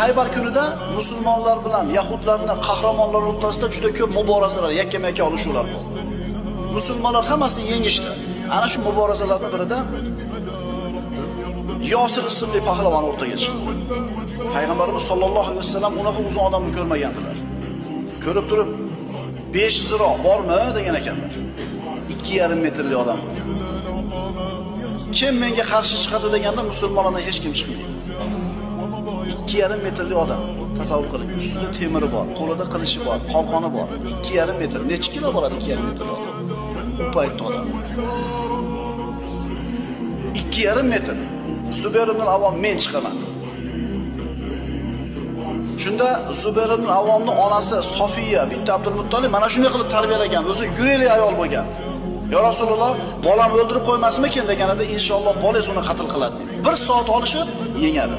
Xaybar kunida musulmonlar bilan yahudlarning qahramonlari o'rtasida juda ko'p muborazalar, yakkama-yakka olishuvlar bo'ldi. Musulmonlar hammasini yengishdi. Ana shu muborazalarning birida Yosir ismli pahlavon o'rtaga chiqdi. Payg'ambarimiz sollallohu alayhi vasallam unaqa uzun odamni ko'rmagandilar. Ko'rib turib 5 ziro bormi degan ekanlar. 2,5 metrli odam bo'lgan. Kim menga qarshi chiqadi deganda musulmonlardan hech kim chiqmaydi. 2,5 metrli odam. Tasavvur qiling, ustida temiri bor, qo'lida qilichi bor, qalqoni bor. 2,5 metr. Necha kilo bo'ladi 2,5 metrli odam? U paytda odam. 2,5 metr. Zubayr ibn Avvom men chiqaman. Shunda Zubayr ibn Avvomning onasi Sofiya binti Abdul Muttolib mana shunday qilib tarbiyalagan, o'zi yurakli ayol bo'lgan. Ya Rasululloh, bolam o'ldirib qo'ymasmikin deganida inshaalloh bolangiz uni qatl qiladi dedi. Bir soat olishib yengadi.